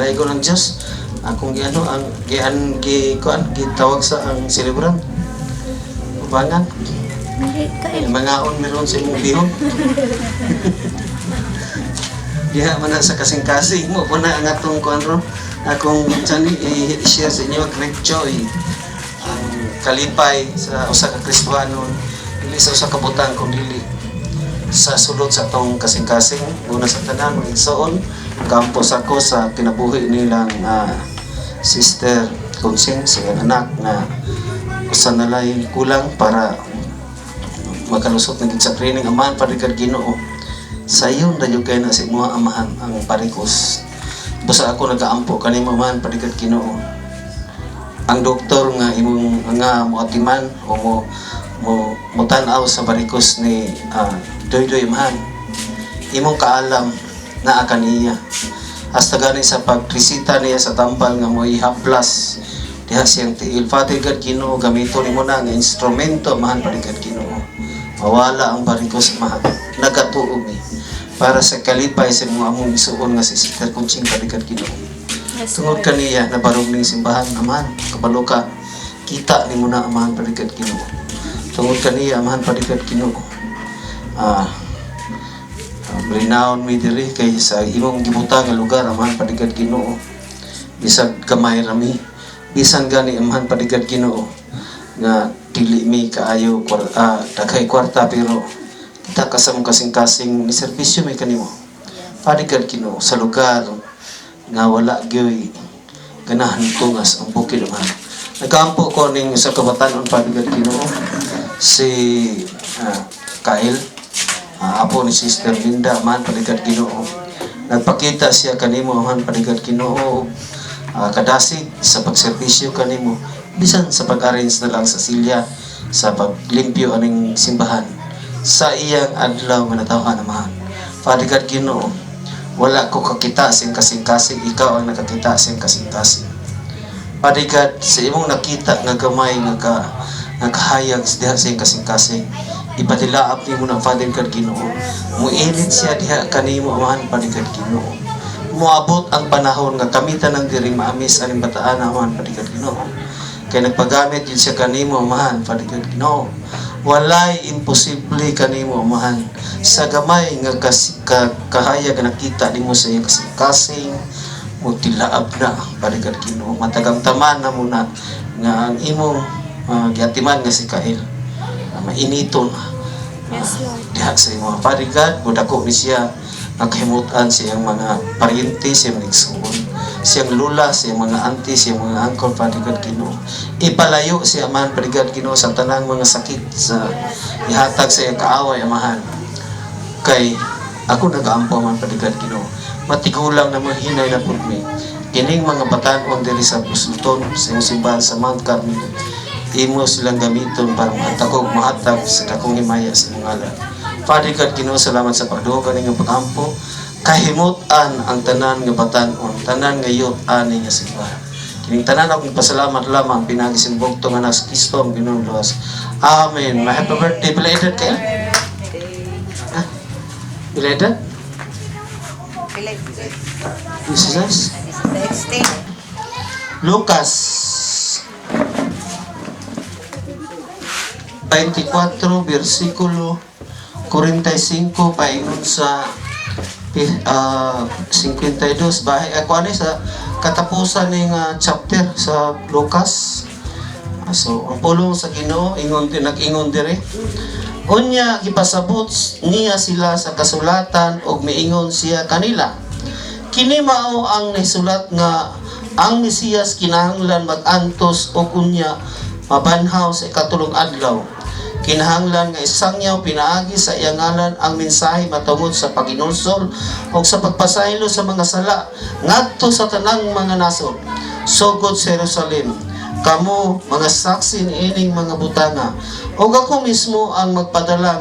Kalaygo ng Diyos. Akong giano ang gian gi kuan gitawag sa ang celebrant. Ubangan. Hindi Ay, kail. mangaon meron sa imong bihon. Diha man na sa kasing-kasing mo po na ang atong kuan ron. Akong sani i-share sa inyo great joy ang kalipay sa usa ka Kristohanon, dili sa usa ka butang kung dili sa sulod sa atong kasing-kasing. Una sa tanan, mga igsoon, kampos ako sa kinabuhi nilang Sister Consing sa iyang anak na usa na lay kulang para makalusot na gid sa training. Amahan, Padre Ginoo, sayon ra jud kay na sa imuha, Amahan, ang parikos. Basta ako nagaampo kanimo, Amahan, Padre Ginoo, ang doktor nga imong nga moatiman o mo mo motan-aw sa barikos ni Doydoy, Amahan, imong kaalam naa kaniya. Hasta gani sa pagresita niya sa tambal nga mo ihaplas diha siyang tiil, Father God Ginoo, gamito nimo na nga instrumento, Amahan, Father God Ginoo, mawala ang barikos, Amahan. Nagatuo mi para sa kalipay sa mga among isuon nga si Sister Kunching, Father God Ginoo. Yes, Tungod Lord. Kaniya nabarog ning simbahan, Amahan, kabalo ka, kita nimo na, Amahan, Father God Ginoo. Tungod kaniya, Amahan, Father God Ginoo, malinawon mi diri kay sa imong gibutang nga lugar, Amahan, Father God Ginoo, bisag gamay ra mi, bisan gani, Amahan, Father God Ginoo, nga dili mi kaayo daghay kwarta, pero kita ka sa mong kasing-kasing ni serbisyo mi kanimo, Father God Ginoo, sa lugar nga wala gyoy ganahan tungas ang bukid, Amahan. Nagaampo ko ning sa kabatanon, Father God Ginoo, si Kyle, apo ni Sister Linda, Amahan, Father God Ginoo. Nagpakita siya kanimo, Amahan, Father God Ginoo, kadasig sa pagserbisyo kanimo, bisan sa pag-arrange na lang sa silya, sa paglimpyo aning simbahan sa iyang adlaw nga natawhan, Amahan. Father God Ginoo, wala ko kakita sing kasing-kasing, ikaw ang nakakita sing kasing-kasing. Father God, sa imong nakita nga gamay nga ka nga kahayag diha sa iyang kasing-kasing, ipadilaap nimo na, Father God Ginoo. Muinit siya diha kanimo, Amahan, Father God Ginoo. Moabot ang panahon nga kami tanang diri maamis aning bataan, Amahan, Father God Ginoo. Kay nagpagamit yun siya kanimo, Amahan, Father God Ginoo. Walay imposible kanimo, Amahan. Sa gamay nga kahayag nga nakita nimo sa iyang kasing-kasing, mo tilaab na, Father God Ginoo. Matagamtaman na mo na nga ang imong giatiman nga si Kael mainiton Yes, Lord. Diha sa imong, Father God. Mudako ni siya nga kahimutan sa iyang mga paryente, sa iyang mga igsuon, siyang lula, sa iyang mga auntie, sa iyang mga uncle, Father God Ginoo. Ipalayo siya, Amahan, Father God Ginoo, sa tanang mga sakit sa ihatag sa iyang kaaway, Amahan. Kay ako nagaampo, Amahan, Father God Ginoo, matigulang na mahinay na pud mi. Kining mga batan-on diri sa Busluton, sa imong simbahan sa Mount Carmel, imo silang gamiton para mahatag mahatag sa dakong himaya sa imong ngalan. Father God Ginoo, salamat sa pagdugang kaning pagampo. Kahimutan ang tanan nga batan-on, tanan nga youth ani nga simbahan. Kining tanan akong pasalamat lamang pinaagi sa bugtong nga anak sa Kristo ang Ginoong luwas. Amen. Ma happy birthday. Pila edad kayo? Ha? Pila edad? Jesus? 16. Lucas 24 versikulo 45 paingon sa 52 bahay ako ani sa katapusan ning chapter sa Lucas. So ang pulong sa Ginoo ingon din, nag-ingon dire: Unya gipasabot niya sila sa kasulatan ug miingon siya kanila, "Kini mao ang nisulat nga ang Mesiyas kinahanglan mag-antos ug unya mabanhaw sa ikatulong adlaw. Kinahanglan nga isangyaw pinaagi sa iyang ngalan ang mensahe matungod sa paghinulsol ug sa pagpasaylo sa mga sala ngadto sa tanang mga nasod, sugod sa Jerusalem. Kamo mga saksi niining mga butanga. Ug ako mismo ang magpadala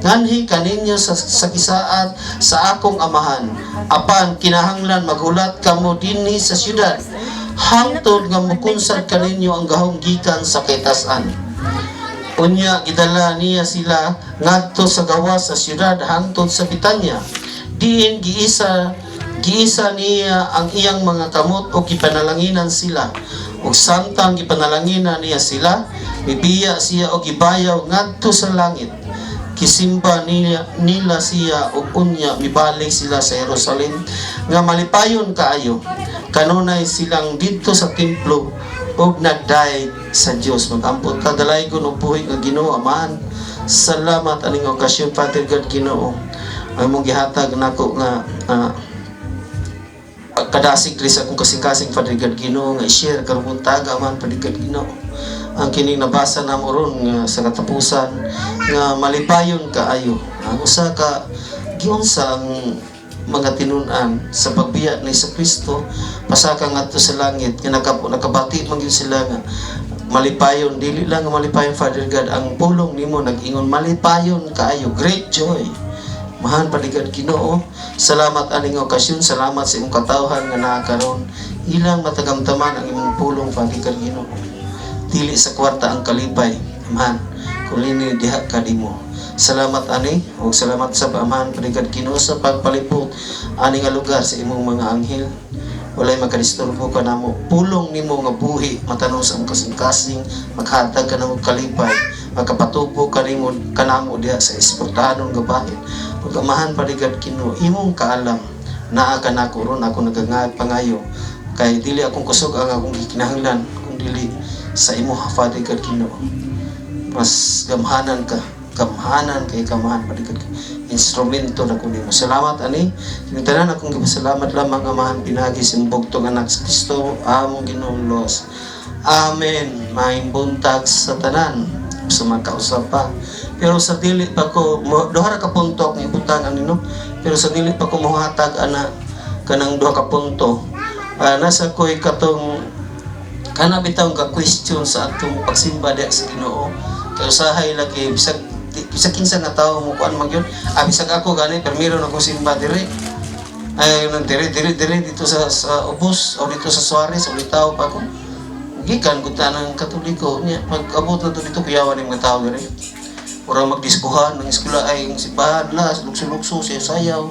nganhi kaninyo sa gisaad sa akong Amahan. Apan kinahanglan maghulat kamo dinhi sa syudad hangtod nga mukunsad kaninyo ang gahom gikan sa kitasan." Unya gidala niya sila ngadto sa gawas sa syudad hangtod sa Bitanya. Diin giisa Giisa niya ang iyang mga kamot ug gipanalanginan sila. Ug samtang gipanalanginan niya sila, mibiya siya og gibayaw ngadto sa langit. Gisimba nila siya ug unya mibalik sila sa Jerusalem nga malipayon kaayo. Kanunay silang didto sa templo ug nagdayeg sa Dios. Mag-ampo ta. Dalaygon og buhi nga Ginoo, Amahan. Salamat aning okasyon, Father God, Ginoo. Ang imong gihatag nako nga kadasig diri sa akong kasing-kasing, Father God, Ginoo, nga i-share karong buntag, Amahan, Father God, Ginoo. Ang kining nabasa namo ron nga sa katapusan nga malipayon kaayo. Ang usa ka giunsa ang mga tinun-an sa pagbiya ni Kristo pasaka ngadto sa langit nga nakabati man gyud sila nga malipayon. Dili lang nga malipayon, Father God, ang pulong nimo nag-ingon malipayon kaayo, great joy. Amahan, Father God, Ginoo, salamat aning okasyon, salamat sa imong katawhan nga naa karon. Ilang matagamtaman ang imong pulong, Father God, Ginoo. Dili sa kwarta ang kalipay, Amahan, kung lini diha ka nimo. Salamat ani ug salamat sa Amahan, Father God, Ginoo, sa pagpalibot ani nga lugar sa imong mga anghel. Walay makadisturbo ka namo. Pulong nimo nga buhi matanom sa imong kasing-kasing, maghatag ka namo kalipay, magkapatubo ka nimo kanamo diha sa espirituhanon nga bahin. Ug Amahan, Father God, Ginoo, imong kaalam naa ka nako ron ako nagangay pangayo kay dili akong kusog ang akong gikinahanglan kung dili sa imo, Father God, Ginoo. Mas gamhanan ka, gamhanan kay kamahan, Father God, instrumento na ko nimo. Salamat ani. Kining tanan akong gipasalamat lamang, Amahan, pinaagi sa imong bugtong anak sa Kristo among Ginoong Los. Amen. Maayong buntag sa tanan sa makausap pa. Pero sa dili pa ko duha ra ka punto akong ibutang ani, no. Pero sa dili pa ko mohatag ana kanang duha ka punto, nasa ko'y katong kana bitaw ka question sa atong pagsimba diha sa Ginoo. Kay usahay lagi bisag kinsa nga tawo mo kuan man gyud. Bisag ako gani permiro na akong simba diri. Ay nang diri diri diri dito sa Ubos o dito sa Suarez o tao pa ako. Gikan gud ta ng Katoliko niya, pag abot na to dito, kuyawan yung mga tao diri. Ura magdiskuhan ng eskwela ay ang simbahan la lukso-lukso sayaw sayaw.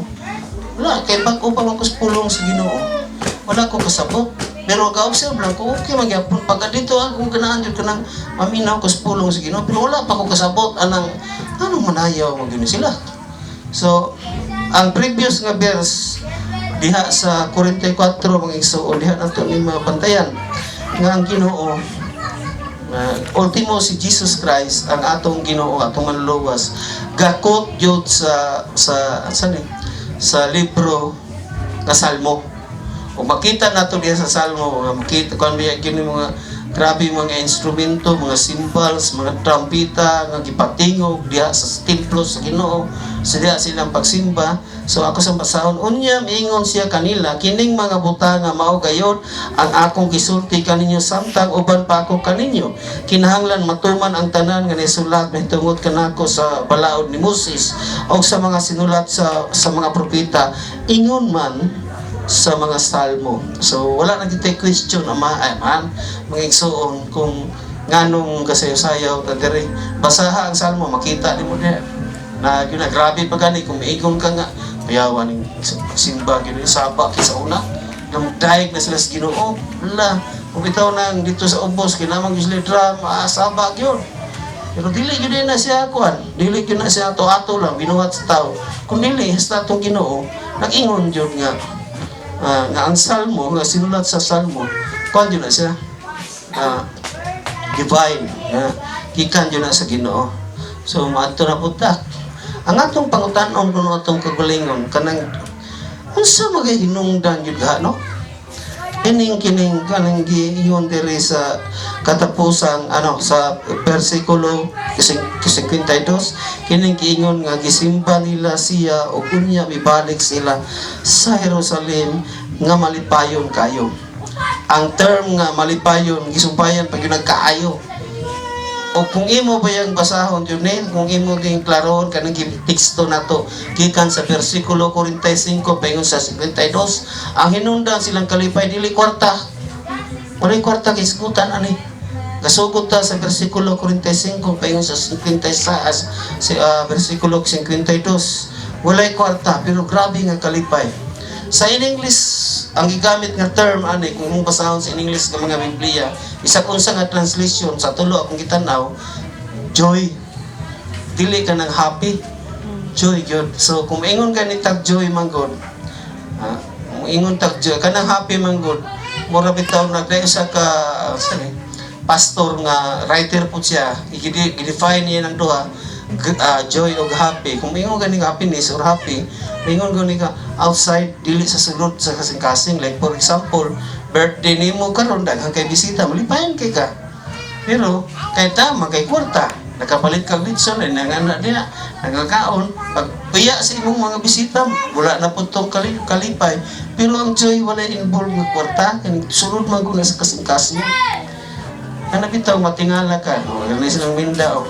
Wala kay bag-o pa man ko sa pulong sa Ginoo. Wala ko kasabot. Pero ka-observe lang ko, okay magyapon. Pag dito akong ganahan jud kanang maminaw ko sa pulong sa Ginoo, pero wala pa ko kasabot anang anong manayaw mo gyud sila. So, ang previous nga verse diha sa 44, mga igsoon, diha nato ni mga bantayan nga ang Ginoo ultimo si Jesus Christ ang atong Ginoo, atong manluluwas, gakot gyud sa ni sa libro nga Salmo. O makita nato diha sa Salmo nga makita kon biya kini mga grabe mga instrumento, mga cymbals, mga trumpeta nga gipatingog diha sa templo sa Ginoo sa diha silang pagsimba. So ako sa basahon: "Unya miingon siya kanila, kining mga butanga mao gayon ang akong gisulti kaninyo samtang uban pa ako kaninyo. Kinahanglan matuman ang tanan nga nisulat mahitungod kanako sa balaod ni Moses o sa mga sinulat sa mga propeta, ingon man sa mga salmo." So wala na kita question, ama ay man, mga igsuon, kung nganong kasayaw-sayaw ta diri. Basaha ang salmo, makita nimo diha. Na yun na grabe pa gani kung miingon ka nga kuyawan ning simba gyud saba sa una. Namdayeg na sila sa Ginoo. Wala. Kung bitaw nang dito sa Ubos kinamang gyud sila drum, saba gyud. Pero dili gyud na siya kuan, dili gyud na siya ato-ato lang binuhat sa tao. Kung dili sa atong Ginoo, nag-ingon gyud nga ang salmo nga sinulat sa salmo kuan gyud na siya divine nga gikan gyud na sa Ginoo. So maadto na pud ta. Ang atong pangutan-on kuno atong kagalingon kanang unsa magay hinungdan gyud ga, no? Kining kining kanang giingon diri sa katapusang ano sa bersikulo 52, kining giingon nga gisimba nila siya ug unya mibalik sila sa Jerusalem nga malipayon kayo. Ang term nga malipayon gisumpayan pag yun nagkaayo. O kung imo ba yung basahon yun eh, kung imo ding klarohon kanang teksto nato gikan sa bersikulo 45 paingon sa 52, ang hinungdan silang kalipay dili kwarta. Walay kwarta kay isgutan ani. Gasugot ta sa bersikulo 45 paingon sa 56 si bersikulo 52. Walay kwarta pero grabe nga kalipay. Sa in English, ang gigamit nga term ani, kung imong basahon sa in English nga mga Biblia, bisag unsa nga translation, sa tulo akong gitan-aw, joy. Dili ka nang happy. Joy gyud. So kung ingon ka ni tag joy man gud, kung ingon tag joy, kanang happy man gud, mura bitaw naglayo sa ka sorry, pastor nga writer po siya, i-define niya ng duha, joy og happy. Kung ingon gani nga happiness or happy, ingon gani ka outside, dili sa sulod sa kasing-kasing. Like for example, birthday nimo karon, daghan kay bisita, malipayan kay ka. Pero kay tama kay kwarta, nakapalit kag litson ay nangana diha, nagakaon, pag piya sa imong mga bisita, wala na po tong kalipay. Pero ang joy, wala involved nga kwarta, kay sulod man ko na sa kasing-kasing. Kana bitaw matingala ka, o ganun silang minda o.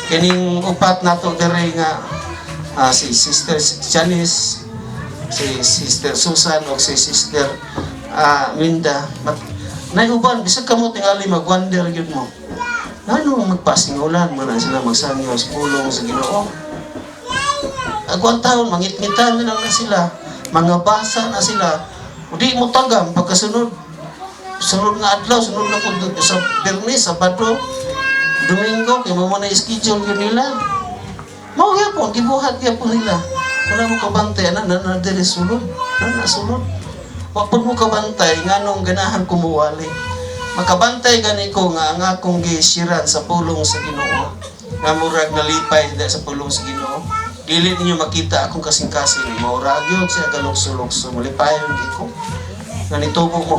Kining upat nato diri nga si Sister Janice, si Sister Susan o si Sister Minda. Mat nay uban bisag kamo tingali mag-wonder gyud mo. Ngano magpasingulan man na sila magsangyaw sa pulong sa Ginoo? Ako ang taon, mangit-ngitan na lang na sila, mga basa na sila. Di mo tagam pagkasunod. Sunod nga adlaw, sunod na po sa Biyernes, Sabado, Domingo, kay mo na schedule yun nila. Mao gyapon, gibuhat gyapon nila. Wala mo kabantay, ana na na diri sulod, na na sulod. Wa pud mo kabantay nganong ganahan kumuwali. Makabantay gani ko nga ang akong gisiran sa pulong sa Ginoo. Nga murag nalipay da sa pulong sa Ginoo. Dili ninyo makita akong kasing-kasing. Maura gyud siya kalukso-lukso. Malipayon gyud ko. Nga nitubo mo.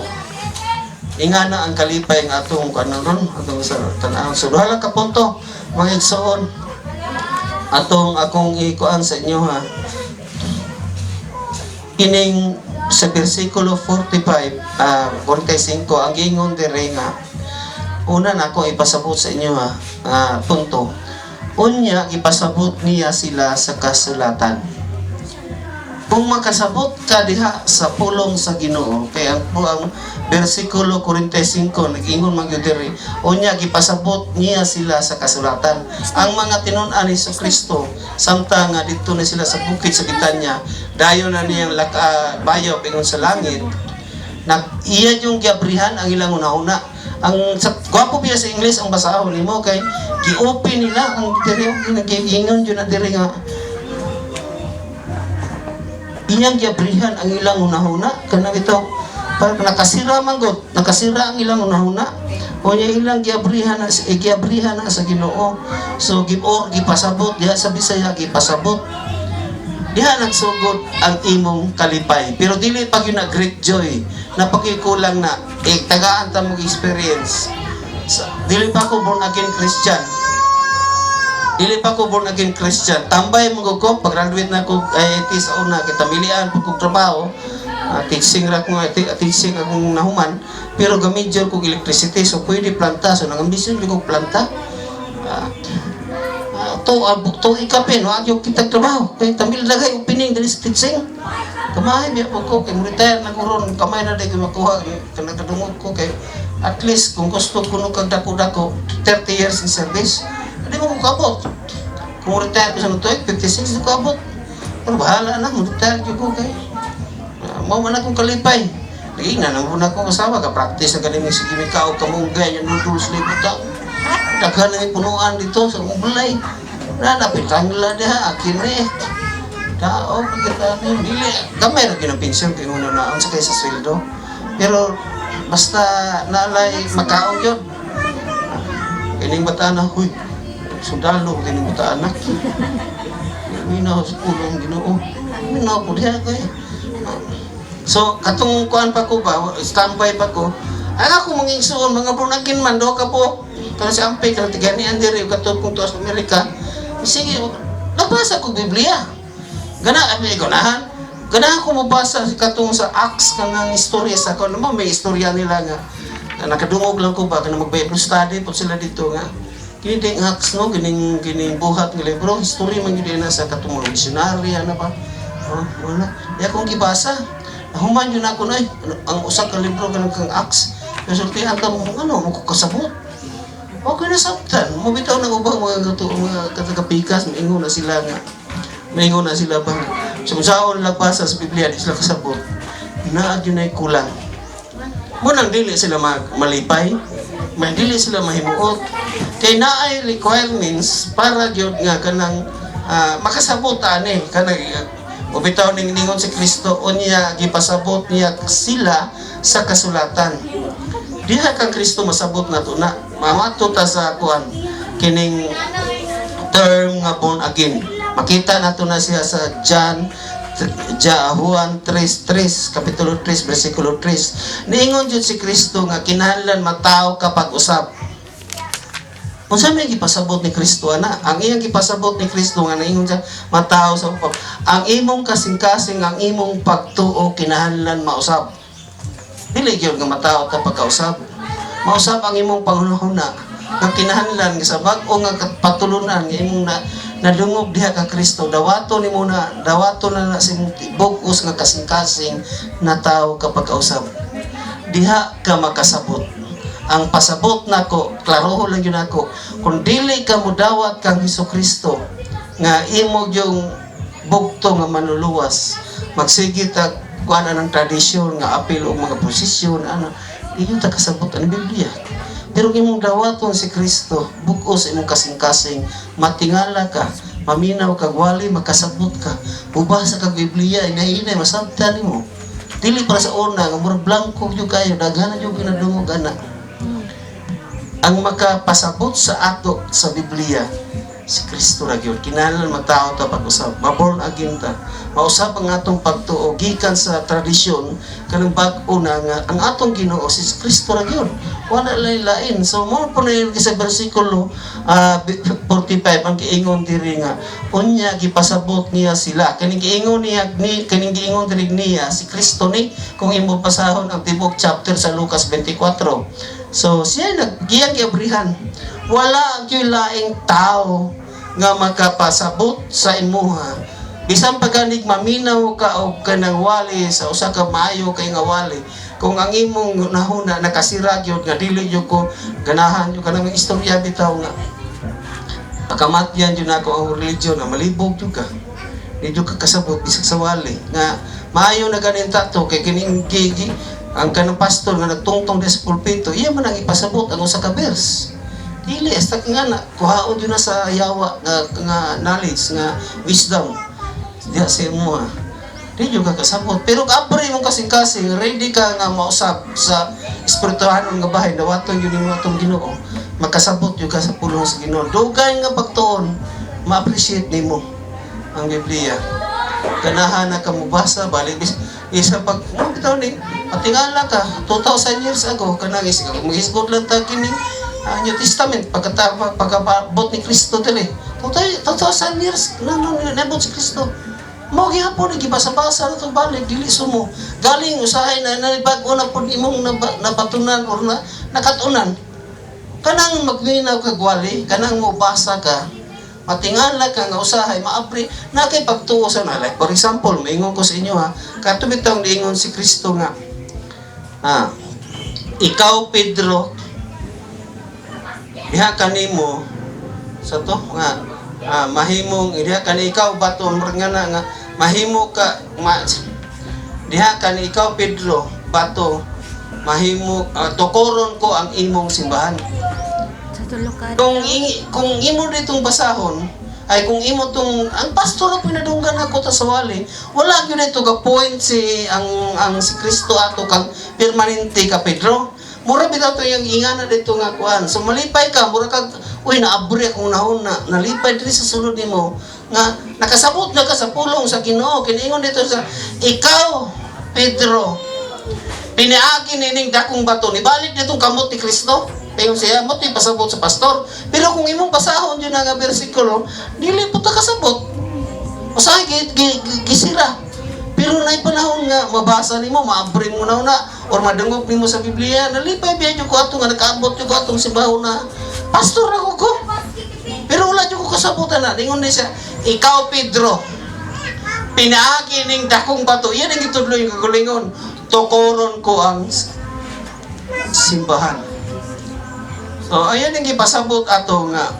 Ingana ang kalipay nga atong kanon ron, atong sa tan-awon. So duha lang ka punto, mga igsoon. Atong akong ikuan sa inyo ha. Kining sa bersikulo 45, 45, ang giingon dire nga, una na ako ipasabot sa inyo ha, punto. Unya, ipasabot niya sila sa kasulatan. Kung makasabot ka diha sa pulong sa Ginoo, kay ang bersikulo 45 nag-ingon man gyud diri, unya gipasabot niya sila sa kasulatan. Ang mga tinun-an ni Kristo samtang nga didto na sila sa bukid sa Betanya, dayon na niyang laka, bayo ingon sa langit, na iya yung giabrihan ang ilang una-una. Ang sa gwapo biya sa English ang basahon nimo kay gi-open nila ang diri, nag-ingon jud na diri nga iyang giabrihan ang ilang hunahuna. Kanang ito para nakasira man gud, nakasira ang ilang hunahuna. Unya ilang giabrihan na, eh, giabrihan na sa Ginoo. So give or gipasabot diha sa Bisaya, gipasabot diha, nagsugod ang imong kalipay. Pero dili pa gyud na great joy na pagkikulang na eh, tagaan ta mong experience sa, dili pa ko born again Christian. Dili pa ko born again Christian. Tambay mo ko, pag-graduate na ko IIT sa una, kita milian po kong trabaho, teaching ra ko nga, teaching akong nahuman, pero ga-major kog electricity, so pwede planta. So nang-ambisyon ko planta. To ikapin, wa gyud kitag trabaho. Kay tamil dagay opening diri sa teaching. Kamay biya po ko, kay mo retire na ko ron, kamay na di ko makuha, kanang kadungog ko kay at least kung gusto ko nung kag dako-dako, 30 years in service, hindi mo ko kabot. Kung retire ko sa tuig, 56 di ko abot. Pero bahala na, mo retire gyud ko kay mao man akong kalipay. Lagi na nang muna akong asawa, ka-practice na galing sige may kaog kamunggay, yung noodles libot ta. Daghan na may punuan dito sa mong balay. Na napitangla diha, akin eh. Tao, pagkita ni dili gamay ra gyud ang pensyon kay una na unsa kay sa sweldo. Pero basta naalay makaon gyud. Kining bata na, huy, sundalo kining bata na. Minaw sa pulong Ginoo. Minaw po diha kay. So, katong kuan pa ko ba, standby pa ko. Ang ako mga igsoon, mga born again man, do ka po. Kana si Ampe, kana tiganian diri, katong kung tuwa sa Amerika. Sige, nabasa ko Biblia. Gana, ay, ganahan. Ganahan ko mabasa katong sa Acts kanang istorya sa kung ano may istorya nila nga na nakadungog lang ko ba kana mag-Bible study po sila dito nga kini ding Acts, no, kining kining buhat nga libro, history man gyud na sa katong mga missionary ano ba, oh, wala di akong gibasa. Human yun ako na ang usa ka libro kanang kang Acts, nasultihan ka mo ano mo ko kasabot. Okay na sabtan mo bitaw ng ubang mga kato mga katagapikas, maingon na sila nga maingon na sila ba so saon lagbasa sa Biblia, di sila kasabot. Naa gyud nay kulang. Munang dili sila malipay, may dili sila mahimuot. Kay naay requirements para gyud nga kanang makasabot ani kanang o bitaw ning ningon si Kristo, unya gipasabot niya sila sa kasulatan. Diha kang Kristo masabot nato na mamato ta sa kuan kining term nga born again. Makita nato na siya sa John Ja Juan 3:3, kapitulo 3 bersikulo 3. Niingon jud si Kristo nga kinahanglan matawo ka pag-usab. Unsa may gipasabot ni Kristo ana? Ang iyang gipasabot ni Kristo nga naingon siya matawo sa pag ang imong kasing-kasing, ang imong pagtuo kinahanglan mausab. Dili gyud nga matawo ta pagkausab. Mausab ang imong panghunahuna nga kinahanglan nga sa bag-o nga patulunan nga imong na nadungog diha ka Kristo, dawato nimo na, dawato na na sa imong bug-os nga kasing-kasing na tawo ka pagkausab. Diha ka makasabot. Ang pasabot nako, klaroho lang yun ako, kung dili ka mudawat kang Hesus Kristo nga imo yung bugto nga manluluwas, magsige ta kuan ng tradisyon nga apil og mga posisyon ano, inyo ta kasabot ang Biblia. Pero kung imong dawaton si Kristo bug-os imong kasing-kasing, matingala ka, maminaw ka, wali makasabot ka, mubasa kag Biblia, inay-inay masabtan nimo. Dili para sa una nga murag blanko gyud kayo, daghan na gyud ginadungog ana. Ang makapasabot sa ato sa Biblia si Kristo ra gyud. Kinahanglan magtao ta pag-usab, maborn again ta, mausab ang atong pagtuo gikan sa tradisyon kanang bag-o na nga ang atong Ginoo si Kristo ra gyud, wala lay lain. So mo po na yun sa bersikulo 45, ang giingon diri nga unya gipasabot niya sila, kaning giingon niya ni kaning giingon diri niya si Kristo ni, kung imo basahon ang tibok chapter sa Lucas 24. So siya naggiyang giabrihan, wala gyud laing tao nga makapasabot sa imuha bisan pa ganig maminaw ka og kanang wali sa usa ka maayo kay nga wali. Kung ang imong nahuna nakasira gyud nga dili gyud ko ganahan gyud kanang istorya bitaw nga pakamatyan gyud nako ang religion nga malibog gyud ka, di gyud ka kasabot bisag sa wali nga maayo na ganin tato kay kining ang kanang pastor nga nagtungtong di sa pulpito, iya man ang ipasabot ang usa ka verse. Dili hasta nga na kuhaon gyud na sa yawa nga knowledge nga wisdom diha sa imo. Di jud ka kasabot. Pero abri mong kasing-kasing, ready ka nga mausab sa espirituhanon nga bahay, dawaton yun nimo atong Ginoo, makasabot jud ka sa pulong sa Ginoo. Dugay nga pagtuon, ma-appreciate nimo ang Biblia. Ganahan na ka mobasa, balik bis isa pag mo bitaw ni patingala ka 2000 years ago kanang is maghisgot lang ta kini New Testament pagkata pagkabot ni Kristo diri, 2000 years na no nabot si Kristo. Mao gihapon ni gibasa-basa na to balik dili sumo galing usahay na nabag-o na pud imong nabatunan or na nakatunan. Kanang magminaw ka gwali, kanang mobasa ka, matingala ka nga usahay maabri na kay pagtuo sa na. Like for example, maingon ko sa inyo ha, kato bitawng niingon si Kristo nga ikaw Pedro, diha kanimo sa to nga mahimong diha kani ikaw bato nga na nga mahimo ka ma, diha kani ikaw Pedro bato mahimo tukoron ko ang imong simbahan. Sa tulo ka Kung imo ditong basahon ay kung imo tong ang pastor na pinadunggan ako ta sa wali, wala gyud ito ga point si ang si Kristo ato kang permanente ka Pedro. Mura bitaw to yung ingana dito nga kuan. So malipay ka, mura kag uy, naabri akong nahon na nalipay diri sa sulod nimo nga nakasabot na ka sa pulong sa Ginoo. Kiniingon dito sa ikaw Pedro, piniagi nining dakong bato, nibalik nitong kamot ni Kristo. Payon siya mo pasabot sa pastor. Pero kung imong basahon yun nga bersikulo, dili po ta kasabot. Usahay gisira. Pero naay panahon nga mabasa nimo, maabri mo na una or madungog nimo sa Biblia, nalipay biya jud ko ato nga nakaabot jud ko atong simbahon na pastor na ko. Pero wala jud ko kasabutan na. Ningon ni siya, ikaw Pedro, pinaagi ning dakong bato. Yan ang gitudlo yung kagalingon. Tukoron ko ang simbahan. So, ayan ang gipasabot ato nga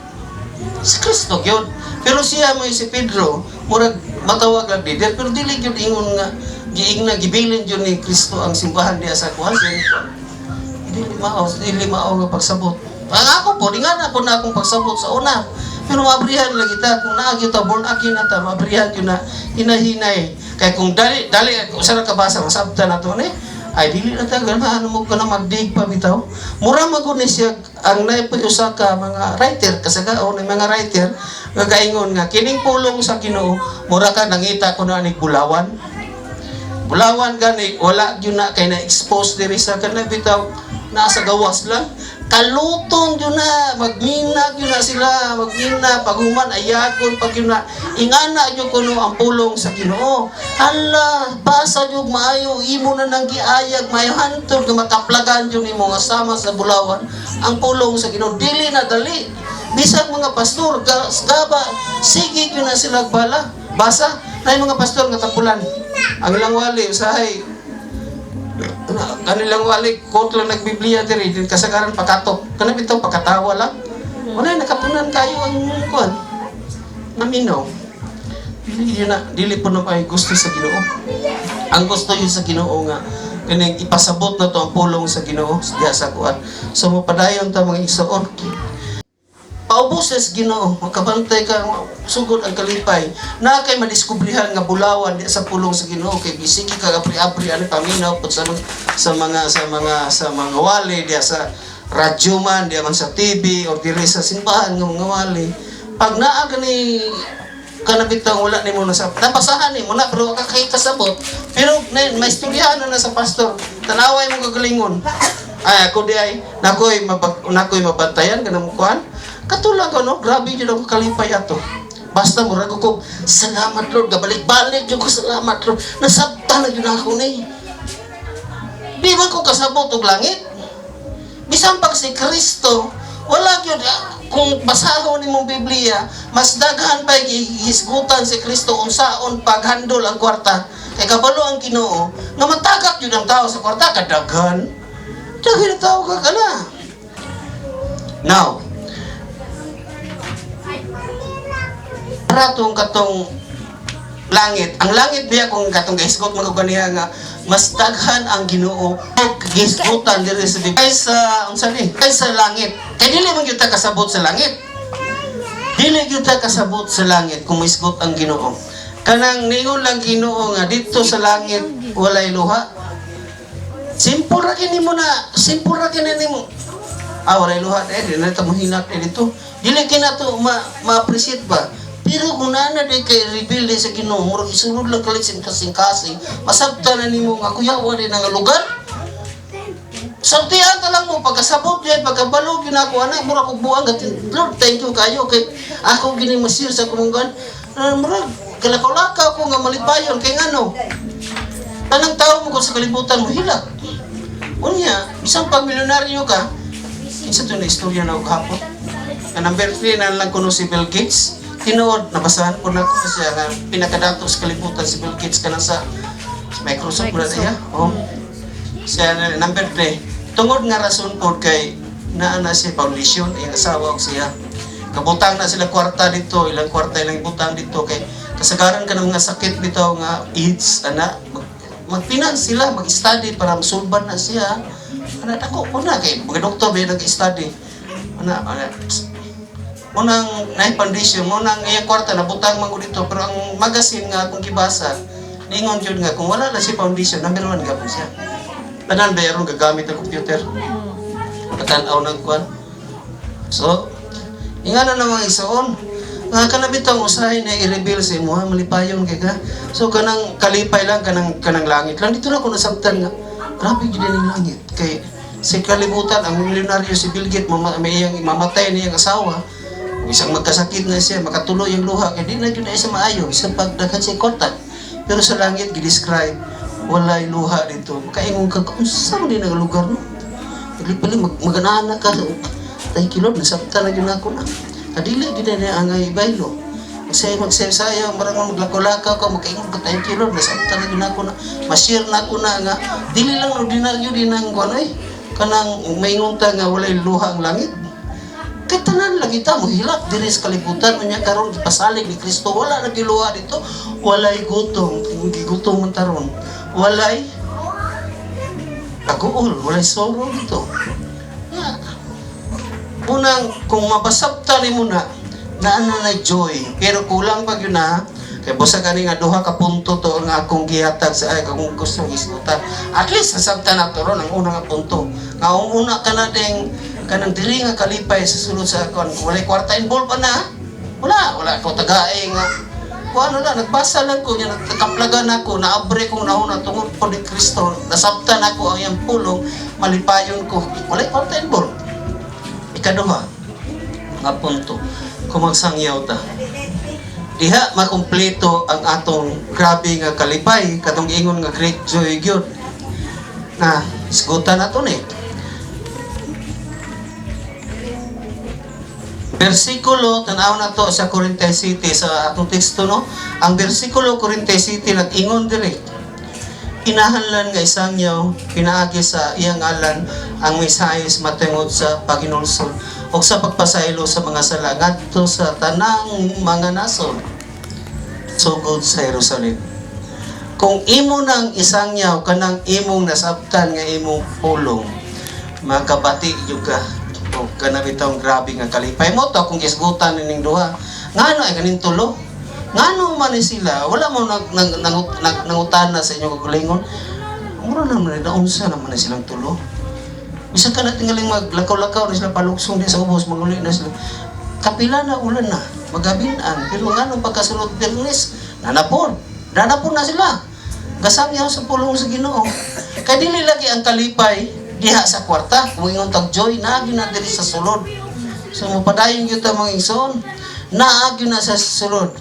si Kristo gyud. Pero siya mo si Pedro, murag matawag lang leader, pero dili gyud ingon nga Giingna, gibilin jud ni Kristo ang simbahan diya sa kuan. Dili mao nga pagsabot. Ang ako po, di nga na po na akong pagsabot sa una. Pero maabrihan lagi ta kung naa gyud ta, born again na ta, maabrihan gyud na hinahinay. Kay kung dali dali usa ra ka basa masabtan na to ni, ay dili na ta ganahan mo ka na magdig pa bitaw. Mura man gud ni siya ang naay usa ka mga writer, kasagaon ng mga writer nga gaingon nga kining pulong sa Ginoo mura ka nangita ko na ni bulawan. Bulawan gani, wala gyud na kay na-expose diri sa kana bitaw, nasa gawas lang. Kalutong gyud na, magmina gyud na sila, magmina paghuman ayagon pag gyud na ingana gyud kuno ang pulong sa Ginoo. Hala, basa gyud maayo, imo na nang giayag maayo hantod nga makaplagan gyud nimo nga sama sa bulawan ang pulong sa Ginoo. Dili na dali. Bisag mga pastor, gaba, sige gyud na sila bala. Basa, na yung mga pastor nga tapulan. Ang ilang wali, usahay, kanilang wali, quote lang nagbiblia diri, din kasagaran pakatok. Kana bitaw pakatawa lang. Wala nakapunan kayo ang kuan. Naminaw. Dili yun na, dili po na ay gusto sa Ginoo. Ang gusto yun sa Ginoo nga kaning ipasabot na to ang pulong sa Ginoo diha sa kuan. So mapadayon ta, mga igsoon. Paubos sa Ginoo, makabantay ka, sugod ang kalipay. Na kay madiskubrihan nga bulawan di sa pulong sa Ginoo kay bisigi ka abri-abri ani paminaw pud sa mga wali diya sa radyo man, diya man sa TV or diri sa simbahan nga mga wali. Pag naa gani kana bitang wala nimo na sa nabasahan nimo na pero ka kay kasabot, pero na, may istoryahan na, na sa pastor, tanaway mo kagalingon, ay ako di ay nakoy mabantayan kanang kuan katulag ano, grabe jud ako kalipay ato. Basta murag ko, "Salamat Lord," gabalik-balik jud ko, "Salamat Lord, nasabtan na jud ako ni." Di man ko kasabot og langit. Bisan pag si Kristo, wala gyud ah, kung basahon nimong Biblia, mas daghan pa hisgutan si Kristo unsaon paghandol ang kwarta. Kay kabalo ang Ginoo nga matagak gyud ang tao sa kwarta kadaghan. Daghan ang tao kag ana. Now, para tong katong langit. Ang langit biya kung katong gihisgot man ko ganiha nga mas daghan ang Ginoo og gihisgutan diri sa Biblia kaysa unsa ni? Kaysa langit. Kay dili man gyud ta kasabot sa langit. Dili gyud ta kasabot sa langit kung mohisgot ang Ginoo. Kanang ningon lang Ginoo nga dito sa langit walay luha. Simple ra kini mo na, simple ra kini nimo. Ah, walay luha eh, di na ta mohinak eh dito. Dili kina to ma ma-appreciate ba? Pero kung naa na di kay reveal di sa Ginoo, murag isulod lang kalit kasing-kasing, masabtan na nimo nga kuyawa din nga lugar. Sultian ta lang mo pagkasabot diay, pagkabalog yun ako anak, murag kog buang gati, "Lord, thank you kayo kay ako gini masir sa kumunggan." Ah, murag kalakaw-lakaw ko nga malipayon kay ngano? Tanang tao mo ko sa kalibutan mo hilak. Unya, bisan pag milyonaryo ka, kinsa to na istorya na og hapon? Nga number 3 na lang kuno si Bill Gates. Tinuod, nabasahan ko na ko siya nga pinakadato sa kalibutan si Bill Gates kanang sa Microsoft mo na siya. Oh. Siya na number 3. Tungod nga rason pod kay naa na siya foundation, iyang asawa og siya. Kabutang na sila kwarta dito, ilang kwarta ilang butang dito kay kasagaran ka ng mga sakit bitaw nga AIDS ana, magfinance sila, mag-study para masulban na siya. Ana dako po na kay mga doktor ba nag-study. Ana ana unang na foundation mo nang iyang kwarta na butang man ko dito, pero ang magazine nga akong gibasa ningon jud nga kung wala na si foundation, number 1 gapon siya. Tanan ba aron gagamit ang computer, patan-aw ng kuan. So ingana na, mga igsoon, nga kana bitang usahay na i-reveal sa imo ha, malipayon kay ka. So kanang kalipay lang kanang langit lang dito na ko nasabtan nga grabe gyud ning langit kay sa kalibutan ang milyonaryo si Bill Gates may iyang mamatay niyang asawa, isang magkasakit na siya, makatuloy ang luha kay di na gyud na siya maayo bisan pag daghan siya kwarta. Pero sa langit gi-describe walay luha dito. Makaingon ka, unsa man din ang lugar no? Dili mag maganana ka. "Thank you Lord, nasabtan na gyud ako na." Kadili gyud na ang baylo. Magsaya magsaya marang maglakaw-lakaw ka, makaingon ka, "Thank you Lord, nasabtan na gyud ako na." Ma-share na ako na nga dili lang ordinaryo din ang kuan ay kanang maingon ta nga walay luha ang langit. Kay tanan lagi ta mo hilak diri sa kalibutan, unya karon gipasalig ni Kristo wala na giluha dito, walay gutom, kung gigutom man taron. Walay kaguol, walay sorrow dito. Yeah. Unang, kung mabasabta ni mo na, naa na joy. Pero kulang pag yun na, kay busa gani nga duha ka punto to ang akong gihatag sa ay kung gusto isgutan. At least nasabtan na to ron ang una nga punto. Nga ang una ka na ding kanang diri nga kalipay sa sulod sa akon. Kung walay kwarta involved pa na, wala, wala ko tagae nga. Kung ano lang, nagbasa lang ko niya, nagkaplagan ako, naabre kong nauna tungod po ni Kristo, nasabtan ako ang iyang pulong, malipayon ko. Walay kwarta involved. Ikaduha, nga punto, kung magsangyaw ta. Diha makumpleto ang atong grabe nga kalipay, katong ingon nga great joy gyud. Na isgutan nato ni. Bersikulo, tanaw na to sa Corinthians City, sa atong teksto, no? Ang bersikulo Corinthians City nag-ingon diri. Kinahanglan nga isangyaw, pinaagi sa iyang ngalan ang mensahe matungod sa paginulsol o sa pagpasaylo sa mga sala ngadto sa tanang mga nasod sugod sa Jerusalem. Kung imo nang isangyaw kanang imong nasabtan nga imong pulong, makabati jud ka o kana bitawng grabe nga kalipay mo to kung gisgutan nining duha. Ngano ay kaning tulo? Ngano man ni sila? Wala mo nag, nag, nang, nag, nangutana sa inyong kagalingon. Mura naman ni naunsa naman ni silang tulo. Bisan ka na tingaling maglakaw-lakaw na sila paluksong di sa ubos, manguli na sila. Kapila na ulan na, magabinan. Pero ngano pagkasulod Biyernes, nanapon. Nanapon na sila. Gasangyaw sa pulong sa Ginoo. Kay dili lagi ang kalipay diha sa kwarta. Kung ingon tag joy, naagi na diri sa sulod. So mopadayon gyud ta, mga igsoon. Naagi na sa sulod.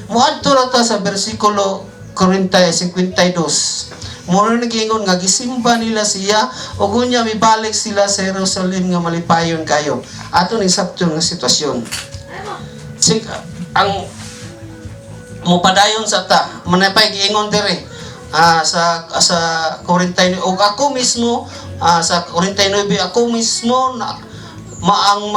Moadto ra ta sa bersikulo 40 52. Mao na nagingon nga gisimba nila siya ug unya mibalik sila sa Jerusalem nga malipayon kayo. Ato ning sabton nga sitwasyon. Sik ang mopadayon sa ta, manapay giingon diri sa sa 49 ug ako mismo, sa 49, ako mismo na maang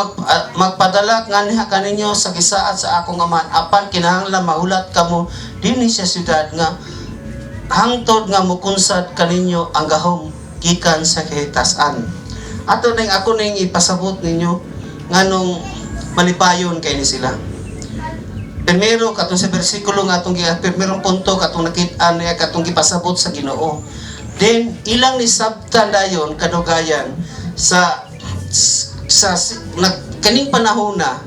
magpadala nganha kaninyo sa gisaad sa akong Amahan, apan kinahanglan mahulat kamo dinhi sa syudad nga hangtod nga mukunsad kaninyo ang gahom gikan sa kahitasan. Ato ning ako ning ipasabot ninyo nganong malipayon kay ni sila. Primero, katong sa bersikulo nga atong primerong punto, katong nakit-an niya, katong gipasabot sa Ginoo. Then ilang nisabtan dayon kadugayan sa nag, kaning panahon na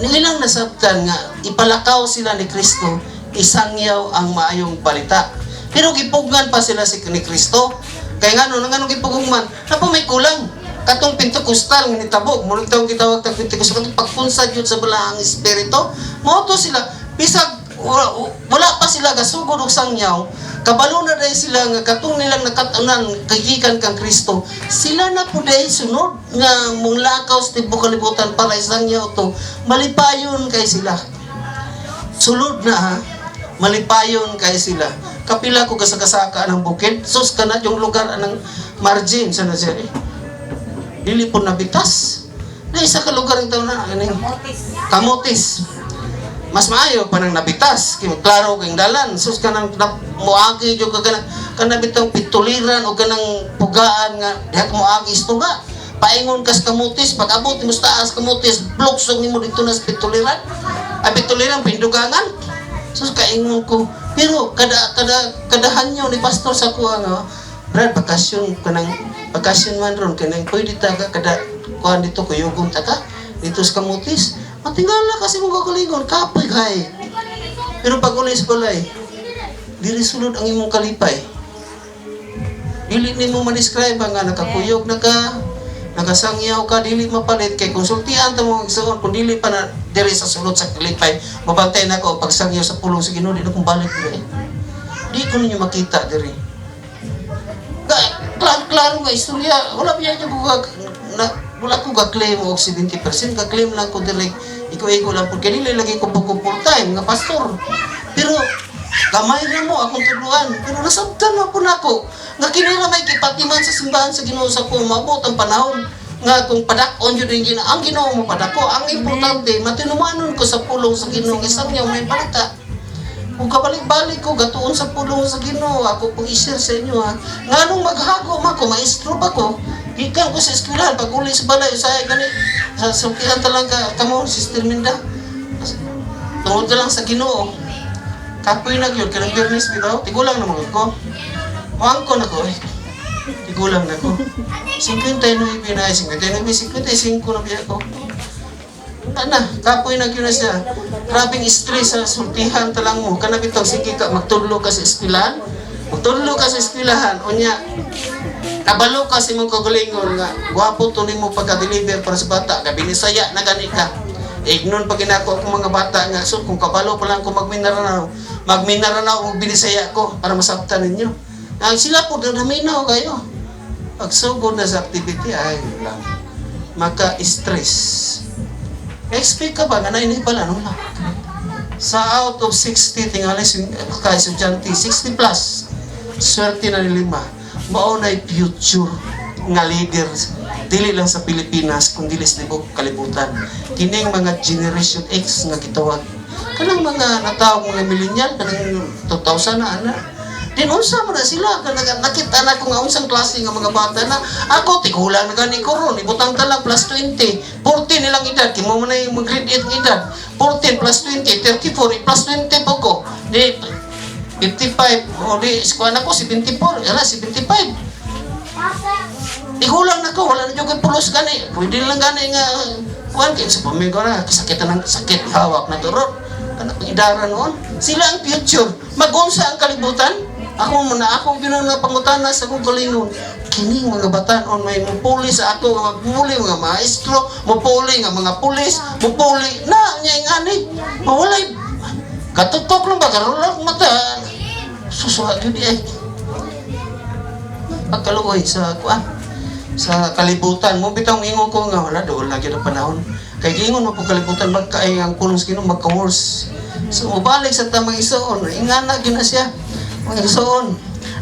ilang nasabtan nga ipalakaw sila ni Kristo, isangyaw ang maayong balita. Pero gipugngan pa sila si ni Kristo. Kay ngano ngano gipugungman? Napa may kulang. Katong Pentecostal nga nitabo, murag tawag gitawag tag Pentecostal, katong pagpunsad yun sa Balaang Espiritu, mao to sila bisag wala pa sila gasugod og sangyaw, kabalo na dahil sila nga katong nilang nakat-unan kagikan kang Kristo, sila na po dahil sunod nga munglakaw sa tibuok kalibutan para isangyaw to. Malipayon kay sila. Sulod na ha, malipayon kay sila. Kapila ko kasakasaka ng bukid, sus kana yung lugar anang margin sa na siya eh. Dili po nabitas. Na isa ka lugar ang taon na aning Kamotis. Kamotis. Mas maayo pa nang nabitas. Kay klaro kay dalan. Sus kanang na, moagi jud ka kanang kanang bitong pituliran o kanang pugaan nga diha ka moagi istunga. Paingon kas Kamotis, pag abot mo sa taas Kamotis, bluksong nimo dito na sa pituliran. Ay, pituliran pindugangan. Sus, kaingon ko. Pero kada kada kadahan ni pastor sa kuha nga, "Brad, bakasyon kanang bakasyon man ron kanang pwede ta ka kada kuan dito, kuyugon ta ka dito sa Kamotis." Matingala kasi mo kagalingon, kapoy kay. Pero pag uli sa balay, diri sulod ang imong kalipay. Dili nimo ma-describe nga nakakuyog na ka, nakasangyaw ka, dili mapalit kay konsultihan ta mo igsoon kung dili pa na diri sa sulod sa kalipay, mabantay na ako pagsangyaw sa pulong sa Ginoo, di na kong balik diri. Di ko ninyo makita diri. Klaro, klaro nga istorya, wala pa yan ko na, wala ko ga-claim og 70%, ga-claim lang ko diri, iko-iko lang po, kaya dili lagi ko po full time nga pastor. Pero gamay na mo akong tudluan, pero nasabtan na po nako nga kini ra may gipatiman sa simbahan sa Ginoo sa ko maabot ang panahon nga kung padak-on jud ang Ginoo, ang Ginoo mo padako. Ang importante matinumanon ko sa pulong sa Ginoo nga isang niya may balita. Kung kabalik-balik ko, gatuon sa pulong sa Ginoo, ako pong i-share sa inyo ha. Nganong maghago ma ko, maestro ba ko? Gikan ko sa eskwelahan, pag uli sa balay, usahay gani, sa sukihan talaga, kamo, Sister Minda. Tungod na lang sa Ginoo. Kapoy na gyud kanang Biyernes bitaw, tigulang na mga ko. Muangko na ko eh. Tigulang na ko. 59 na, 59, 55 na biya ko. Ana, kapoy na gyud na siya. Grabing stress sa sultihan talang mo. Kana bitaw sige ka magtudlo ka sa eskwelahan. Magtudlo ka sa eskwelahan unya kabalo ka sa imong kaugalingon nga gwapo to nimo pagka-deliver para sa bata, kay binisaya na gani ka. Ignon pa ginako akong mga bata nga so kung kabalo pa lang ko magminaranaw, magminaranaw og binisaya ko para masabtan ninyo. Ang sila po naminaw kayo. Pagsugod na sa activity ay lang maka-stress. Expect ka ba nga nainibala no lang? Sa out of 60 tingali ka estudyante, 60 plus. Swerte na ni lima. Mao na future nga leaders dili lang sa Pilipinas kundi sa tibuok kalibutan. Kining mga Generation X nga gitawag. Kanang mga natawag mga millennial kanang 2000 na ana. Din unsa man na sila kanang nakita na ko nga unsang klase nga mga bata na ako tigulang na gani ko ron ibutang ta lang plus 20 14 nilang edad kimo man ay mag grade 8 nga edad. 14 plus 20 34 plus 20 po ko di 55 o di eskwela ko 74 ala 75. Tigulang na ko, wala na jud pulos gani, pwede lang gani nga kuan kay sa pamilya na sakit ng sakit hawak na turot kana pang idara noon. Sila ang future, magunsa ang kalibutan. Ako mo na ako gyud na pangutana sa akong kalingon, kining mga batan-on may mupuli sa ako nga magpuli mga maestro, mupuli nga mga pulis, mupuli na nya ingani mawalay katutok lang ba karon lang mata susuha gyud eh pagkaluoy sa kuan sa kalibutan mo. Bitong ingon ko nga wala dool lagi ang panahon kay giingon mo pag kalibutan magkaay ang pulong sa Ginoo magka-worse. So mobalik sa tamang isuon, ingana gyud na siya mga isuon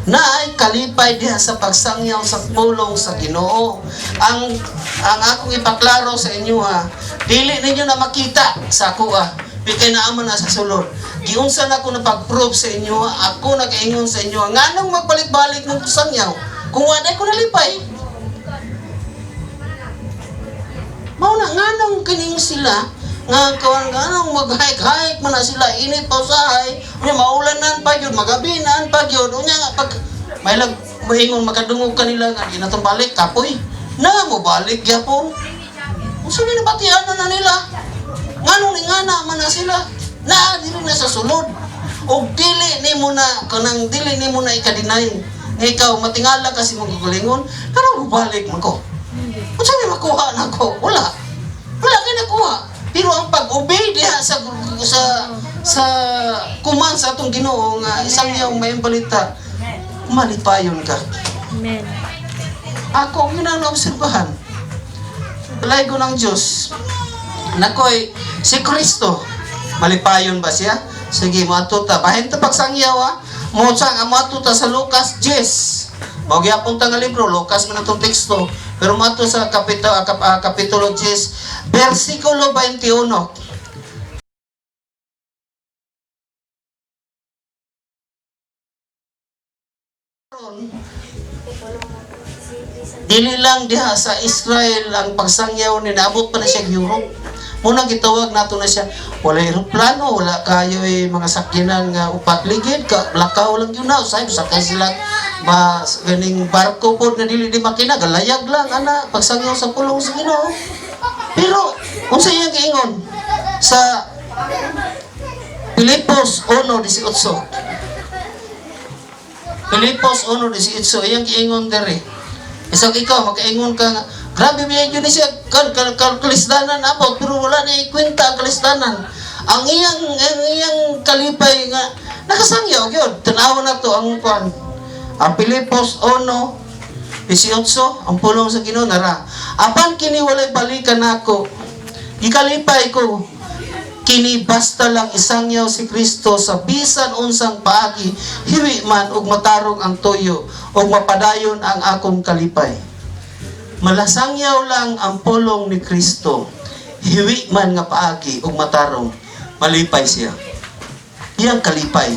na ay kalipay diha sa pagsangyaw sa pulong sa Ginoo. Ang akong ipaklaro sa inyo ha, dili ninyo na makita sa ako ah, kay naaman na sa sulod. Giunsa na ko na pag-prove sa inyo, ako nakaingon sa inyo, nganong magbalik-balik mong sangyaw kung wala ko nalipay? Mao na nganong kining sila nga kawan nganong mag-hike-hike man na sila init pa usahay, unya maulanan pa gyud, magabinan pa gyud, unya nga pag may lag moingon makadungog kanila nga di na tong balik kapoy. Na mo balik gyapon. Unsa ni nabatian na nila? Nganong ningana man na sila? Na dili na sa sulod. Og dili nimo na kanang dili nimo na ika-deny nga ikaw matingala kasi mong kagalingon, pero mobalik man ko. Unsa may makuha nako? Wala. Wala kay nakuha. Pero ang pag-obey diha sa kuman sa atong Ginoo nga isang iyong may balita, malipayon ka. Amen. Ako ang yun ang naobserbahan. Balay ko ng Diyos. Nakoy, si Kristo, malipayon ba siya? Sige, moadto ta. Bahin ta pagsangyaw ha. Mo sang moadto ta sa Lucas 10. Mao gyapon ta nga libro, Lucas man atong teksto. Pero moadto sa kapitulo 10, versikulo 21. Dili lang diha sa Israel ang pagsangyaw ni naabot pa na siya Europe. Muna gitawag nato na siya, wala eroplano, wala kayo eh, mga sakyanan nga upat ligid, ka, lakaw lang yun na, usay, sakay sila, ma, ganing barko po na dili di makina, galayag lang, ana, pagsangyaw sa pulong sa Ginoo. Pero, unsa iyang giingon? Sa Filipos 1:18. Filipos 1:18, iyang giingon diri. Isang ikaw, makaingon ka nga, grabe biya yun siya, kan, kan, kan, kalisdanan abot, pero wala na ikwenta ang kalisdanan. Ang iyang kalipay nga, nakasangyaw yun. Tanawa na to ang kwan. Ang Filipos 1:18, ang pulong sa Ginoo nara. Apan kini walay balikan nako. Gikalipay ko kini basta lang isangyaw si Kristo sa bisan unsang paagi, hiwi man ug matarong ang tuyo ug mapadayon ang akong kalipay. Malasangyaw lang ang pulong ni Kristo, hiwi man nga paagi ug matarong, malipay siya. Iyang kalipay.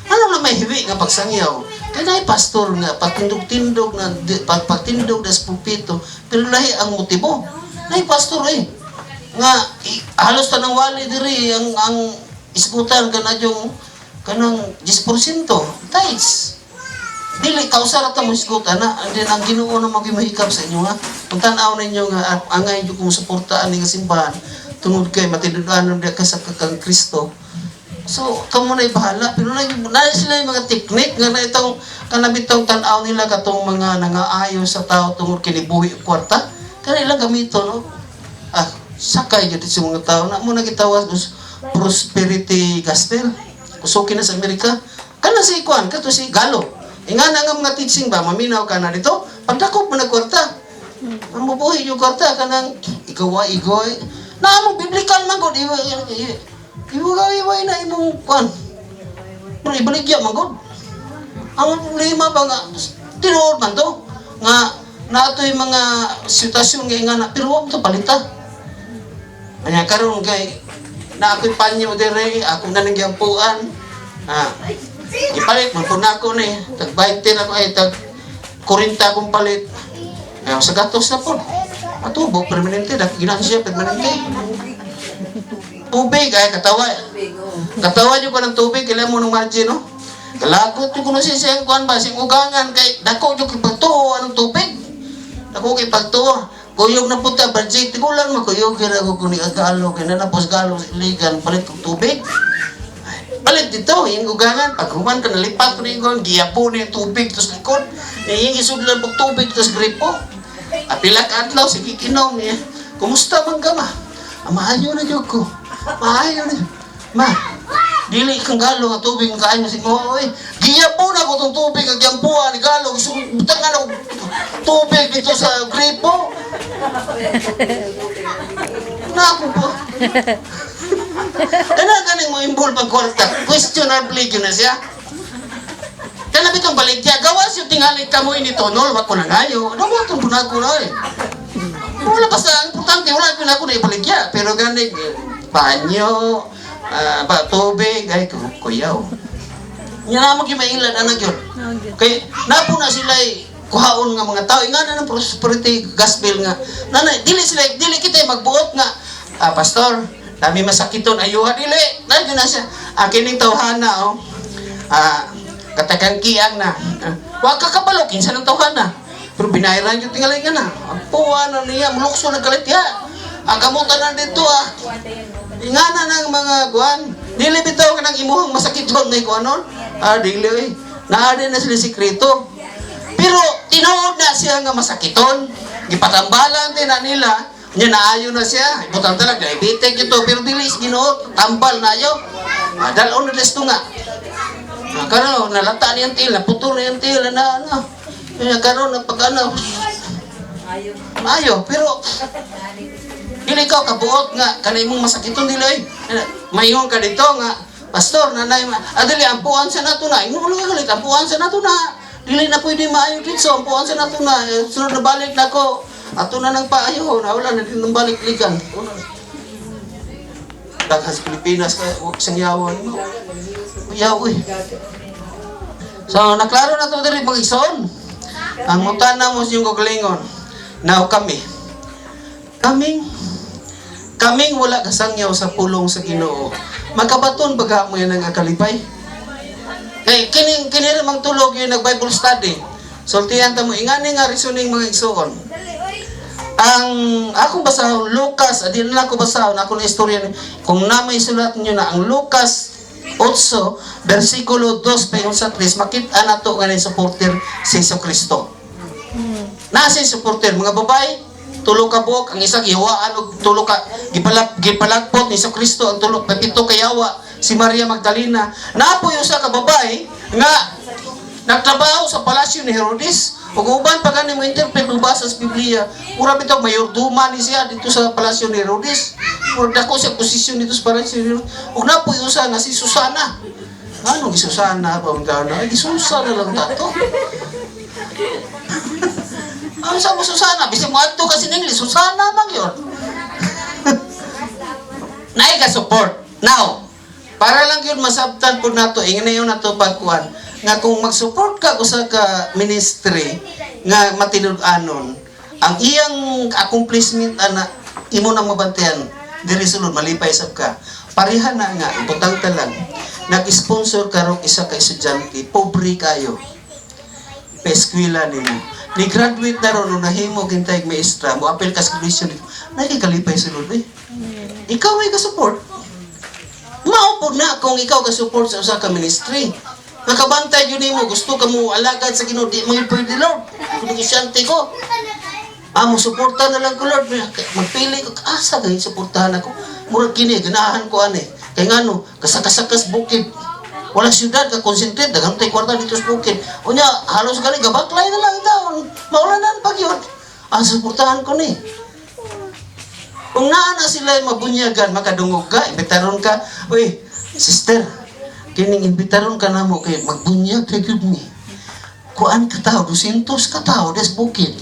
Ano na may hiwi nga pagsangyaw? Kay naay pastor nga pagtindog-tindog na pagtindog na sa pulpito, pero lahi ang motibo. Naay pastor eh nga halos tanang wali diri ang isgutan kana yung kanang 10% tithes. Dili kausa ra ta mo isgutan na, and then ang Ginoo na magimahikap sa inyo ha. Kung tan-aw ninyo nga angay jud kung suportaan ni nga simbahan tungod kay matinud-anon diha ka sa kang Kristo. So, kamo na bahala. Pero na sila yung mga teknik nga na itong kanabitong tan-aw nila katong mga nangaayo sa tao tungod kinibuhi og kwarta. Kana ilang gamito, no? Ah, sakay gyud sa mga tao. Na mo na gitawag os prosperity gospel. Usoki na sa Amerika. Kana si Kwan, kato si Galo. Ingana nga mga teaching ba, maminaw ka na dito, pagdakop mo na kwarta. Ang mabuhi yung kwarta, kanang ikaw igoy. Na mo biblical man gud, iwa iwa iwa na imong kwan. Pero ibaligya man gud. Ang problema ba nga tinuod man to nga naatoy mga sitwasyon nga ingana pero wa mo to palita. Kanya karon kay na ako'y panyo dire, ako na nang giampuan. Ah, ipalit man po na ako ni, tag 20 na ako ay tag 40 akong palit. Ay, sa gatos na po. Atubo, permanente, dak ginansya, permanente. Tubig, ay katawa. Katawa nyo ko ng tubig, kailan mo ng margin, no? Kalagot yung kuno siya siyang kuan ba, siyang ugangan, kay dako yung kipagtuo anong tubig. Dako kay pagtuo. Kuyog na puta, budget, tigulang mo, kuyog, kaya ko kuni agalo, kaya na napos galo sa iligan, palit kong tubig. Ay, palit dito, yung ugangan, pag human ka, nalipat ko na yung giyapo na yung tubig, tapos likod, yung isudlan pag tubig, tapos gripo. Apila ka adlaw, sige kinom niya. Kumusta man ka, ma? Ah, maayo na jud ko. Maayo na. Ma, dili kang galo nga tubig ang kain mo si mo oy. Giyapo na ko tong tubig ang giyampuan ni galo gusto ko butangan ako tubig dito sa gripo. Na ako po. Kana ganing mo involve ang kwarta. Questionably yun na siya. Kana bitong baligya, gawas yung tingali kamo ini tonol, wa ko na ngayo. Ano mo itong punako na eh. Wala basta, ang importante, wala ko na ako na ibaligya. Pero gani, banyo, ba, tubig, ay, kuyaw. Nga na mo mailan, anak yun. Kay, napo na sila kuhaon nga mga tao. Nga na ng prosperity gospel nga. Nana, dili sila, dili kita magbuot nga, ah, pastor, dami masakiton, ayuha, dili. Nandiyo na siya. Ang kining tawhana, oh. Ah, katagang kiang na. Ah, wa ka kabalo, kinsa ng tawhana. Pero binayran yung tingalay nga na. Ang puwa na niya, mulukso na galit ya. Ang kamutan na dito, ah. Ingana ng mga kuan. Dili bitaw ka ng imuhang masakiton na kuanon. Ah, dili eh. Naa na sila sikreto. Pero tinuod na siya nga masakiton. Gipatambalan din na nila. Nya naayo na siya. Ibutang talag diabetic ito pero dili is Ginoo tambal na ayo. Ah, dalon na desto nga. Ah, karon nalata niyang til, naputol na yung til na ano. Kaya karon na pag ano. Maayo, pero dili ka kabuot nga kanay mong masakiton dili oy. Mayon ka dito nga pastor nanay adili ampuan sa nato na. Ingon mo lang galit ampuan sa nato na. Dili na pwede maayo dito ampuan sa nato na. Eh, sunod na balik nako. Ato na nang paayo na wala na din nang balik ligan. Daghan sa Pilipinas kay wag sangyawan mo. Yaw eh. So naklaro na to diri mga igsoon. Ang mutana mo sa iyong kagalingon. Now kami. Kaming kaming wala kasangyaw sa pulong sa Ginoo. Makabaton baga mo yan ang kalipay. Kay kining kini ra mang tulog yung nag Bible study. Sultihan ta mo ingani nga reasoning mga igsoon. Ang akong basahon Lucas, adi na lang ko basahon ako na istorya ni kung na may sulat niyo na ang Lucas 8 versikulo 2 paingon sa 3 makita nato nga ni supporter si Jesu Kristo. Nasa supporter mga babae, tulo ka buok ang isa gihawaan og tulo ka gipalagpot ni Jesu Kristo ang tulo pito ka yawa si Maria Magdalena. Napoy usa ka babae nga nagtrabaho sa palasyo ni Herodes ug uban pa gani mo interpret mo basa sa Biblia, mura bitaw mayorduma ni siya dito sa palasyo ni Herodes. Mura dako siya posisyon dito sa palasyo ni Herodes. Ug napoy usa nga si Susana. Ano gi Susana pa man na? Ay, Susana lang tato. Ano sa mo Susana? Bisag mo adto kasi in English, Susana man yun. Naay ka support. Now, Para lang yun masabtan po nato, ingnayon nato pagkuan nga kung mag-support ka usa ka ministry nga matinud-anon, ang iyang accomplishment ana imo nang mabantayan diri sulod, malipay sab ka. Pareha na nga ibutang ta lang nag-sponsor karong isa ka estudyante, pobre kayo, pa-eskwela nimo. Ni graduate na ron, nung nahimo kintay maestra, mo apel ka sa graduation dito. Nakikalipay sulod eh. Ikaw ay ka-support. Mao po na kung ikaw ka-support sa usa ka ministry. Nakabantay yun nimo, gusto ka mo alagad sa Ginoo, di mo yun pwede, Lord. Kung negosyante ko. Ah, mo suporta na lang ko, Lord. Magpili ko, asa kay suportahan ako. Murag kini, ganahan ko ani. Kay ngano, kasakasakas bukid. Wala syudad ka concentrate, daghan tay kwarta dito sa bukid. Unya, halos gani gabaklay na lang taon. Maulanan pag yun. Ah, suportahan ko ni. Kung naa na sila mabunyagan, makadungog ka, imbitaron ka, "Uy, sister, kining imbitaron ka namo kay magbunyag kay gyud mi. Kuan ka tao, 200 ka tao, des bukid."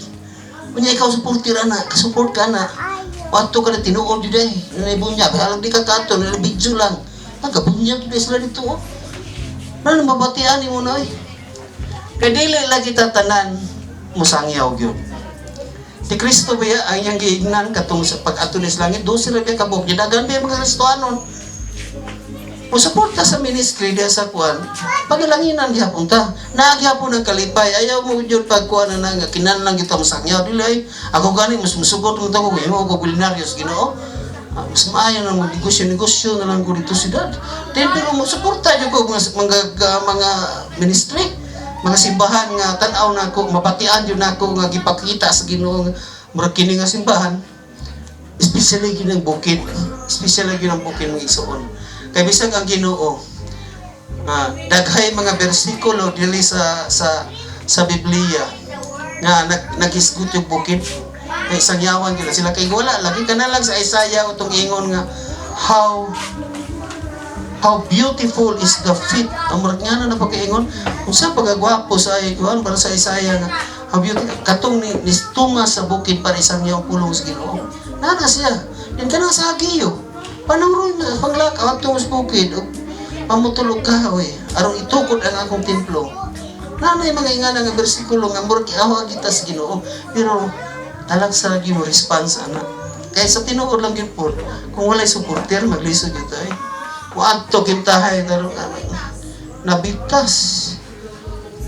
Unya ikaw supporter ana, ka-support ka na. Wato ka na tinuod jud eh. Nanay bunyag, halang di ka kato, nila video lang. Nagabunyag jud sila dito oh. Ano mabatian nimo na oy. Kay dili lagi tatanan musangyaw gyud. Si Kristo ba ang iyang giingnan katong sa pag-ato ni sa langit, 12 ra biya kabuk, gidagan biya mga Kristohanon. Mo suporta sa ministry diya sa kuan, pagalanginan gihapon ta. Naa gihapon ang kalipay, ayaw mo jud pagkuan na nga kinahanglan kita mosangyaw dili ay. Ako gani mas musugot mo ko imo ko bilyonaryo sa Ginoo. Ah, mas maayo na mag negosyo negosyo na lang ko dito siyudad. Then pero mo suporta jud ko mga ministry, mga simbahan nga tan-aw nako, mabatian jud nako nga gipakita sa Ginoo nga murag kini nga simbahan, especially gyud ang bukid, especially gyud ang bukid, mga igsoon. Kay bisag ang Ginoo nga daghay mga bersikulo dili sa Biblia nga naghisgot yung bukid kay sangyawan gyud sila, kay wala lagi ka na lang sa Isaiah utong ingon nga how beautiful is the feet, ang murag nga na pagkaingon unsa pagagwapo sa kuan para sa Isaiah nga how beautiful katong ni tunga sa bukid para isangyaw pulong sa Ginoo. Nana siya din kana sa Agiyo panangron na panglakaw atong sa bukid ug pamutulog ka oy aron itukod ang akong templo. Nanay mga ingana nga bersikulo nga murag giawa kita sa Ginoo, pero talag sa lagi mo response ana. Kay sa tinuod lang gyud po, kung walay supporter, maglisod gyud tayo. Muadto kintahay tarong ano, nabitas.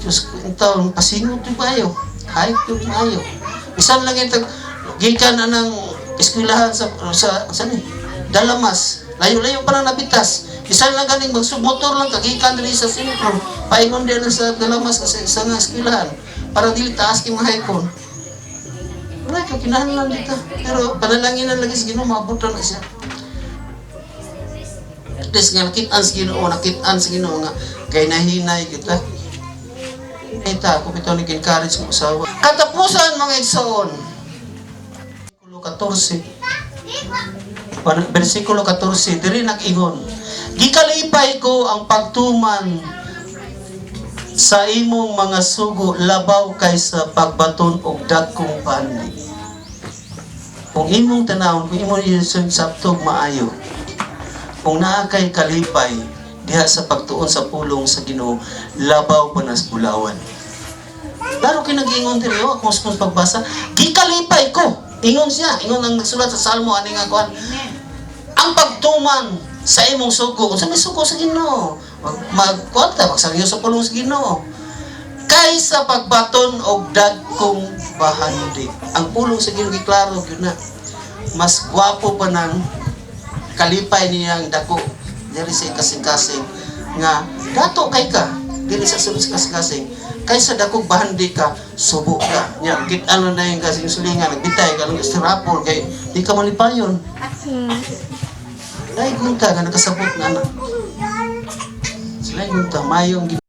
Diyos ko, ang taon, pasingot yung maayo. Hike yung maayo. Bisan lang yung gikan na ng eskwelahan sa ni, Dalamas. Layo-layo pa lang nabitas. Bisan lang ganing magsubmotor lang kagikan diri sa sentro. Paingon din na sa Dalamas kasi sa nga eskwelahan para dili taas kay mga hike. Wala ka kinahanglan dito. Pero panalanginan lagi sa Ginoo, maabot na siya. At least nga nakitaan sa Ginoo, nakitaan sa Ginoo nga kay nahinay kita. Ita, ako bitaw ni encourage mo usawa. Katapusan, mga igsoon. Versikulo 14. Versikulo 14, diri nag-ingon. "Gikalipay ko ang pagtuman sa imong mga sugo labaw kaysa pagbaton og dagkong bahandi." Kung imong tanawon, kung imong sabtog maayo, kung naa kay kalipay diha sa pagtuon sa pulong sa Ginoo, labaw pa nas bulawan. Laro kay nag-ingon diri oh, akong sa pagbasa, "Gikalipay ko." Ingon siya, ingon ang nagsulat sa Salmo ani nga kuan. Ang pagtuman sa imong sugo, unsa may sugo sa Ginoo? Magkuan ta, magsangyo sa pulong sa Ginoo. Kaysa pagbaton og dagkong bahandi. Ang pulong sa Ginoo giklaro gyud na. Mas gwapo pa ng kalipay niyang dako diri sa kasing-kasing nga dato kay ka diri sa sulod sa kasing-kasing kaysa dakong bahandi ka, subo ka nya kit ano na yung kasing sulingan, nagbitay ka lang strapol kay di ka malipayon. Dahil gunta nga nakasabot na anak sila, gunta mayong